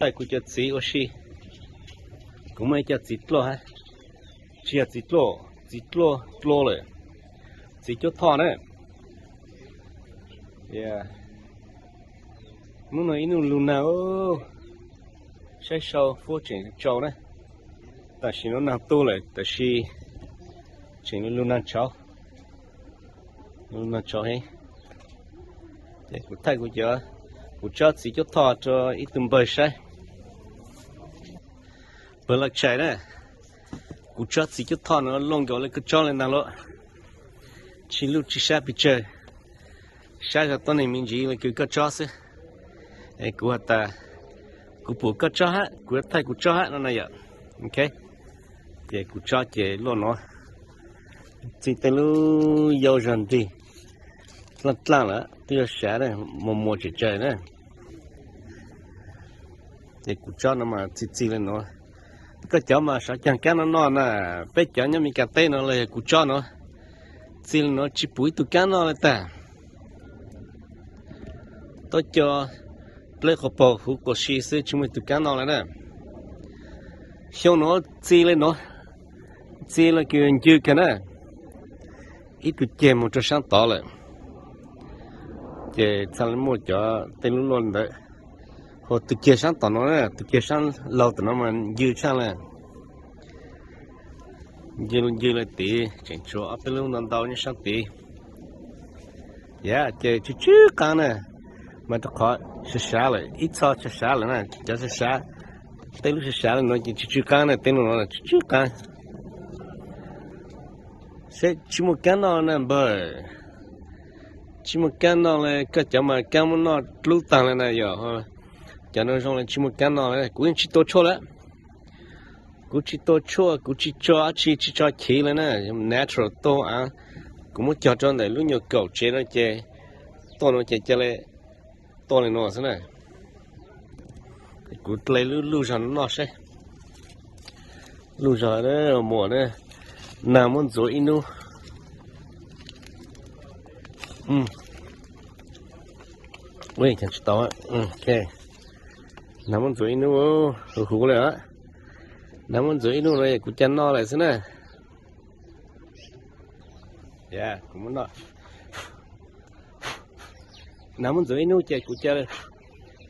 Thaij kuv cov txiv ua si. Kuv muaj ib co txiv dluaj hab, tsis yog txiv dluaj, txiv dluaj dlua lawm, txiv cuab thoj na. Hnub no ib nub lug nag, saib sau fuab tseem tsau na. Tam sim no nag tu lawm tab sis tseem lug nag tshauv, lug nag tshauv heev. Ces kuv thaij kuv cov, kuv tsob txiv cuab thoj rau ib tug npawg saib. Npawg Laj Tshais na, kuv tsob txiv cuab thoj no luaj nkaus le koj tsob le ntag lauj. Tsis luj tsis sab pes tsawg, sab zog tuab neeg me ntsis le kws koj tsob xwb. Es kuv has tas kuv pum koj tsob hab, kuv yuav thaij kuv tsob hab no na yom. Ok, ces kuv tsob ces luaj nuav, txi tej lub yau zog nrig, dlaaj dlaaj lawm twb yuav sav, muag muag tsem tsawg na. Ces kuv tsob no mas txi txi le nuav. Koj cov mas sawv caag kaab no noj na, peb cov nyob Mes Kas teb no los yog kuv tsob no, txi le nuav tsis pum ib tug kaab noj le tag. Tuab co pleb qhov paug huv quas si xwb tsis muaj ib tug kaab noj le na. Xyoo nuav txi le nuav, txi le kws ncw kawg na, ib tug ceg moog rua saab tod lawm. Ces txhaj le muaj cov tej lub luaj ntawd, hu tug ceg saab tom no, tug ceg saab laug tom no mas ncw tshaj le. Ncw ncw le tid tseem tshuav ob peb lub ntau ntau nyob saab tid. Yam ces tsw tsw qaab na, mas rau qhov sav sav lawm, ib txho sav sav lawm na, cov sav sav, tej lub sav sav le nuav ces tsw tsw qaab na, tej lub nuav tsw tsw qaab. Seb tsis muaj kaab noj na npawg, tsis muaj kaab noj le, koj cov mas kaab muab noj dlub taag le na yom. Cov no zoo le tsis muaj kaab noj le, kuv yeej tsis tua tshuaj lawm. Kuv tsis tua tshuaj, kuv tsis tso dab tsi, tsis tso chiv le na, natural tuaj av. Kuv muab cog rau ntawm lub nyuag kaum tsev no ces, tuaj no ces ca le tuaj le nuav xwb na. Kuv dle lub luj zog no noj saib. Luj zog muam na, nag muab ntxuav ib nub. Tsis tau, nag muab ntxuav ib nub, huv huv le. Nag muab ntxuav ib nub no kuv ca noj lawm xwb na. Kuv muab noj. Nag muab ntxuav ib nub ces kuv ca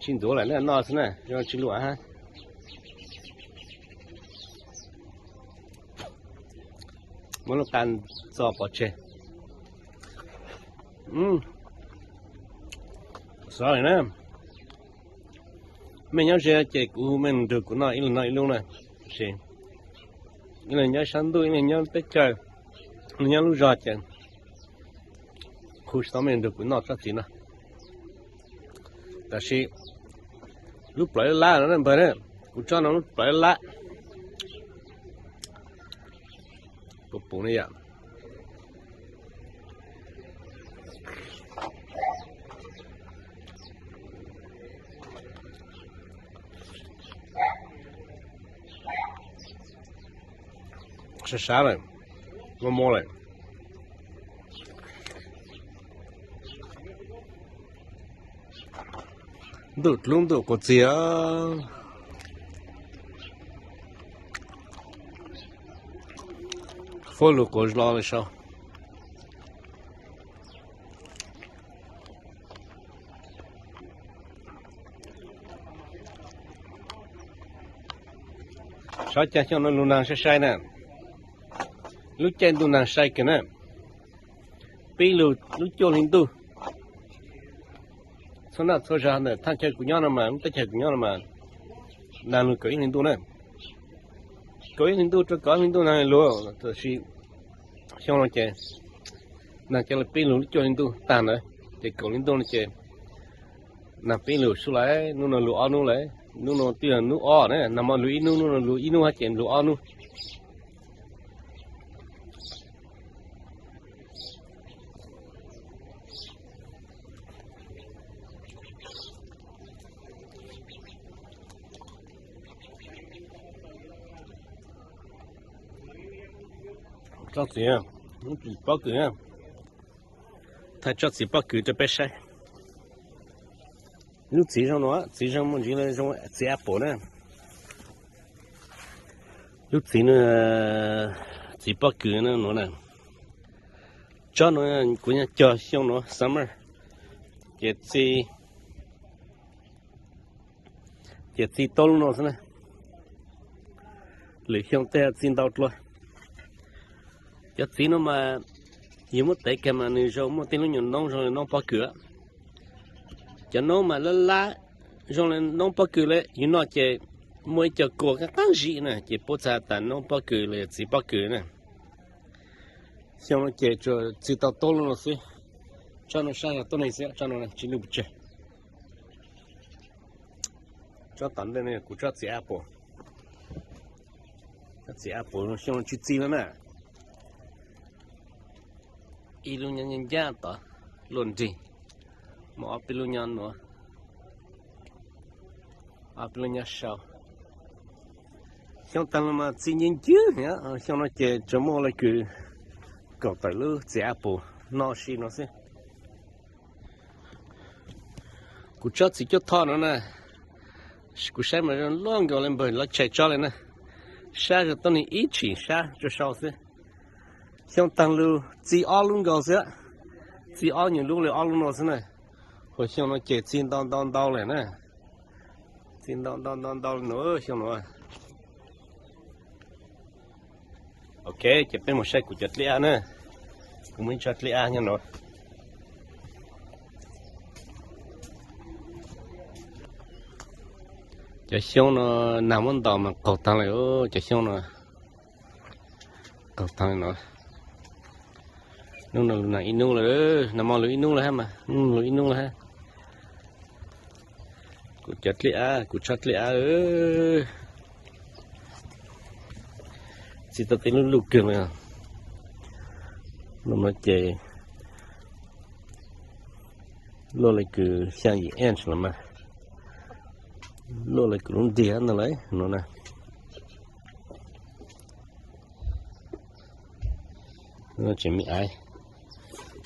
tsis ntxuav lawm na, noj xwb na, zoo tsis luam hab. Muab lub qa txo pov tseg. Xov na, mej nyob ze ces kuv mej nrug kuv noj, ib leeg noj ib lub na. Ib leeg nyob sab ntuj, ib leeg nyob teb chaws, ib leeg nyob lub zog ces khu tsis tau mej nrug kuv noj tsob txiv no. Tab sis lub plawv lab no npawg na, kuv tsob no lub plawv lab. Kuv pum ne yom. Sab sab lawm, muaj muaj lawm. Ntuj dlub ntuj quas txiag, fuab lug quas zlo le sau. Sov caag xyoo no lug naag sai sai na, lub caij ntuj naag sai kawg na, pib lug lub cuaj hli ntuj, txhua naj txhua zag ntawm thaaj chaw kuv nyob no mas, lub teb chaws kuv nyob no mas, naag lug kaum ib hli ntuj na, kaum ib hli ntuj rua kaum ob hli ntuj naag lug, tab sis xyoo no ces naag ca le pib lug lub cuaj hli ntuj taag ntawd, ces kaum hli ntuj no ces naag pib lug sub lawm, nub no lug ob nub lawm, nub no twb yog nub ob na, naag mo lug ib nub, nub no lug ib nub hab ces lug ob nub. Tsob txiv, txiv pob kws, thaij tsob txiv pob kws rau peb saib. Lub txiv zoo no, txiv zoo muaj ntsis zoo txiv apple na. Lub txiv no, txiv pob kws no na. Tsob no kuv nyuam cog xyoo no summer, ces txi, ces txi tau lub no xwb na. Lwm xyoo tej txi ntau dua. Cov txiv no mas yus muab tev kiag mas nws zoo muaj tej lub nyuag noob zoo li noob pob kws. Cov noob mas lab lab zoo li noob pob kws li, yus noj ces muaj ib co kua qab qab zim na, ces puab txhais tas noob pob kws los yog txiv pob kws na. Xyoo no ces tsuas txi tau tub lub no xwb. Tsob no sab yog tuab neeg xwb, tsob no tsis lwj pes tsawg. Tsob tom ntej no yog kuv tsob txiv apple. Tsob txiv apple xyoo no tsis txi no na. Ib lub nyob ncaj tod luaj nrig, muaj ob peb lub nyob nuav, ob peb lub nyob sau. Xyoo taag los mas txi ncig ncig, xyoo no ces tsuas muaj le kws kaum tawm lub txiv apple noj si no xwb. Kuv tsob txiv cuab thoj no na, kuv saib mas zoo loj nkaus li npawg lawv tshais tsob li na. Sab zoo tuab neeg ib tshim sab tsuas sau xwb. Xyoo taag lug txi ob lub nkaus xwb, txi ob nyuag lub li ob lub no xwb na. Hos xyoo no ces txi ntau ntau ntau lawm na. Txi ntau ntau ntau ntau li no xyoo no. Ok, ces peb mus saib kuv cov dlib ab na. Kuv muaj ib tsob dlib ab nyob no. Cov xyoob no nag muab ntaus mas qaug taag lawm, cov xyoob no qaug taag li no. Hnub no lug nag ib hnub lawm, nag hmo lug ib hnub lawm hab mas, lug ib hnub lawm hab. Kuv cov dlib ab, kuv tsob dlib ab, txi tau tej lub luj kawg li. Lub no ces luaj li kws xyaa yim inch los mas, luaj li kuv lub nrig ntag lawm no na. Tseem me aiv.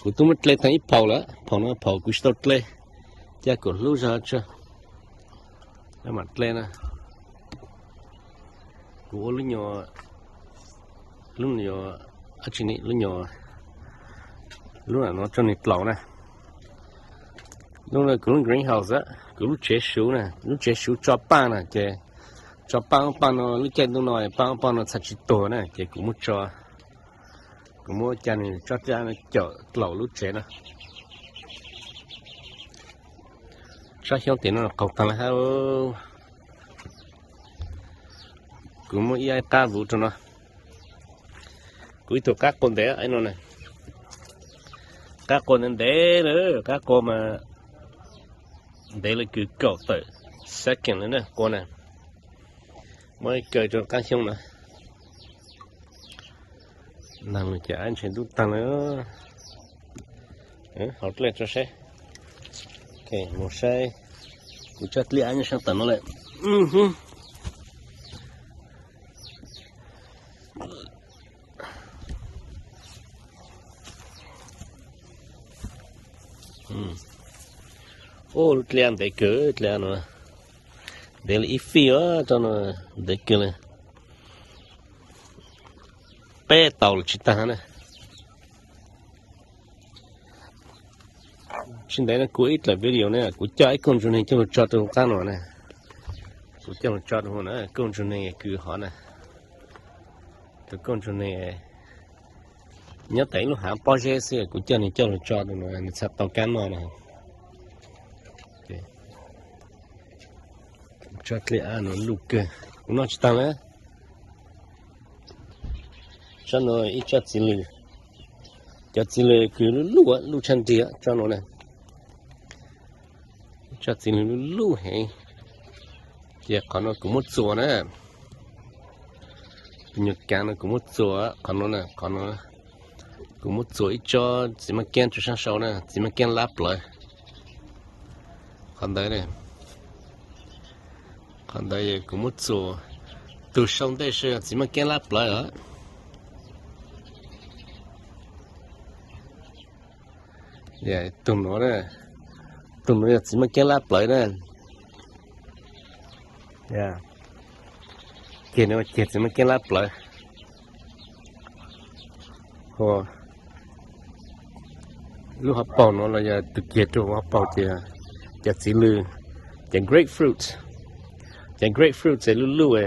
Kuv twb muab dle taag ib phaum lawm, phaum no phaum kuv tsis tau dle, ca kuv hlub zog tso, mam dle na. Kuv ua lub nyuag, lub nyuag, lub nyuag, lub no tso nwg dlaus na. Lub no kuv lub greenhouse, kuv lub tsev suv na, lub tsev suv tso paaj na ces, tso paaj, paaj no lub caij ntuj no paaj, paaj no txhaj tsis tuag na ces kuv muab tso, kuv muab ca nwg tsob dlib ab no caum dlaus lub tsev no. Tsob xyoob tim no qaug taag lawm hab. Kuv muab ib qab vuv rau no. Kuv ib tug qab qua ntev no na. Qab qua ntev ntev na, qab qua mas ntev li kws kaum tawm second li na qua na. Muab kaw rau qab xyoob na. Nag lug ces ab ntshe ntub taag lawm. Haus dlej tso saib. Mus saib kuv tsob dlib ab nyob saab tom no lawm. Ub, lub dlib ab ntev kawg, dlib ab no ntev li ib feet, tsob no ntev kawg li. Peb tau los tsis tag na. Tsis ntev no kuv ib dlaim video ne, kuv coj ib kooj ntsuag neeg coj lug tso rau qab no na. Kuv coj lug tso rau na, kooj ntsuag neeg kws hov na. Tus kooj ntsuag neeg nyob tas ib lub haav pob zeb xwb, kuv coj nwg coj lug tso rau no, nwg txhaj tau kab noj na. Tsob dlib ab no luj kawg, kuv noj tsis taag lawm. Tsob no ib tsob txiv lws, cov txiv lws kws luj luj, luj tshaj nrig tsob no na. Ib tsob txiv lws luj luj heev. Ces qhov no kuv muab txuas na, tus nyuag kaav no kuv muab txuas, qhov no na, qhov no kuv muab txuas ib tsob txiv maj keeb rau saab sau na, txiv maj keeb lab plawv. Qhov ntawd, qhov ntawd kuv muab txuas, tus sau ntej saib yog txiv maj keeb lab plawv os. Tug nuav, Tus no yog txiv maj kiab lab plawv na. Ceg no ceg txiv maj kiab lab plawv. Lub hauv paus no los yog tus ceg rau hauv paus ces cov txiv lws, cov grapefruit. Cov grapefruit ces lub luj,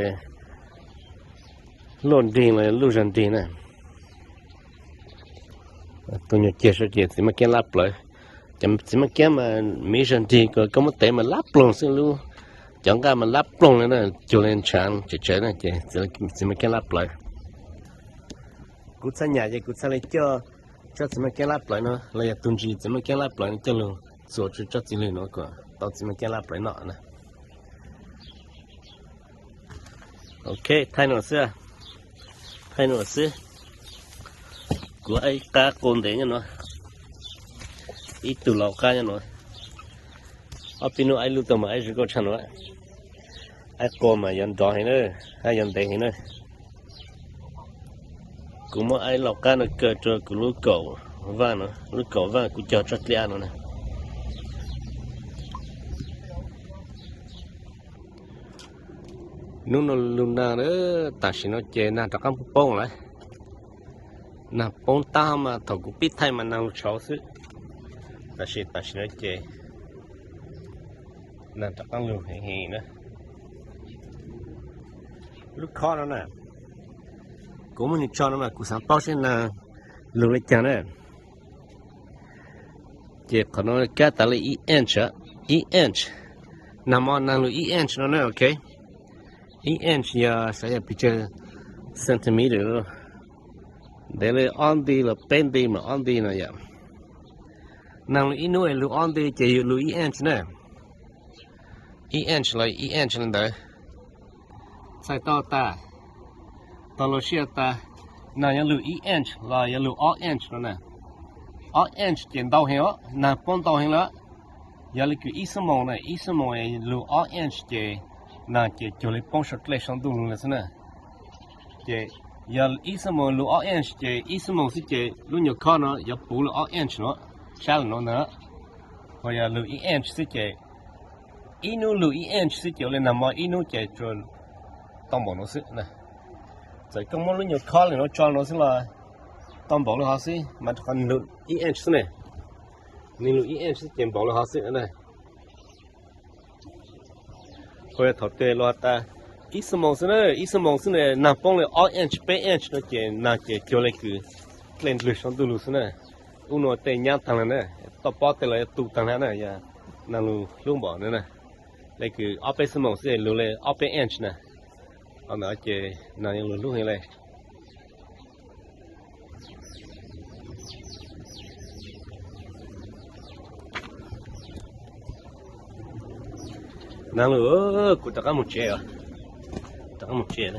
luj nrig los luj zog nrig na. Tus nyuag ceg saud ces txiv maj kiab lab plawv. Cov txiv maj kiab mas miv zog nrig, koj muab tev mas lab ploog xwb, lub, cov nqaj mas lab ploog li na, cuag li ntshav tsev tsev na ces txiv maj kiab lab plawv. Kuv txhaj nyam ces kuv txhaj li coj tsob txiv maj kiab lab plawv no los yog tus ntsis txiv maj kiab lab plawv no coj lug txuas rau tsob txiv lws no kom tau txiv maj kiab lab plawv noj na. Ok, thaij no xwb, thaij no xwb. Kuv aib qab qua ntev nyob no, ib tug laus qab nyob no. Ob peb hnub aib lub tau mas aib zoo nkauj tshaj no. Aib qua mas yuav nrov heev na, hab yuav ntev heev na. Kuv muab aib laus qab no kaw rau kuv lub kaum vaj no, lub kaum vaj kuv cog tsob dliab no na. Hnub no lug nag, tam sim no ces nag rov qab poob lawm. Nag poob tab mas thaum kuv pib thaij mas nag lug tshauv xwb, tab sis tam sim no ces nag rov qab lug heev heev na. Lub khob no na, kuv muab nws tso no mas kuv xav paub seb nag lug li caag na. Ces qhov no kab tas li ib inch, ib inch. Nag hmo nag lug ib inch no na, ok. Ib inch yog xav yog pes tsawg centimeter, ntev li ob nti los peb nti mas ob nti no yom. Nag lug ib hnub lug ob nti ces yog lug ib inch na. Ib inch los ib inch li ntawd. Txhais tau tas, tau lug sij tas, nag yuav lug ib inch los yuav lug ob inch no na. Ob inch ces ntau heev os, nag poob ntau heev lawm. Yog li kws ib xuab moos na, ib xuab moos lug ob inch ces nag ces cuag li poob saum dlej saum ntuj lug lawm xwb na. Ces yog ib xuab moos lug ob inch ces ib xuab moos xwb ces lub nyuag khob no yuav puv lug ob inch no, sab lug no ntag. Ho yog lug ib inch xwb ces, ib hnub lug ib inch xwb ces ua li nag hmo ib hnub ces tau npaum no xwb na. Txawm koj muab lub nyuag khob li no tso no xwb los tau npaum li hov xwb mas, rau qhov nws lug ib inch xwb ne. Nws lug ib inch xwb ces npaum li hov xwb na. Ua yog thaum twg lug has tas ib xuab moos xwb na, ib xuab moos xwb na nag poob li ob inch peb inch no ces nag ces cuag li kws dlej ndlwg saum ntuj lug xwb na. Ub, nuav tej nyab taag lawm na, toj pob tej los yuav tu taag lawm na, yog nag lug hlub npaum no na. Li kws ob peb xuab moos xwb lug li ob peb inch na. Qhov ntawd ces nag yuav lug hlub heev li. Nag lug, kuv rov qab moog tsev os. Rov qab moog tsev.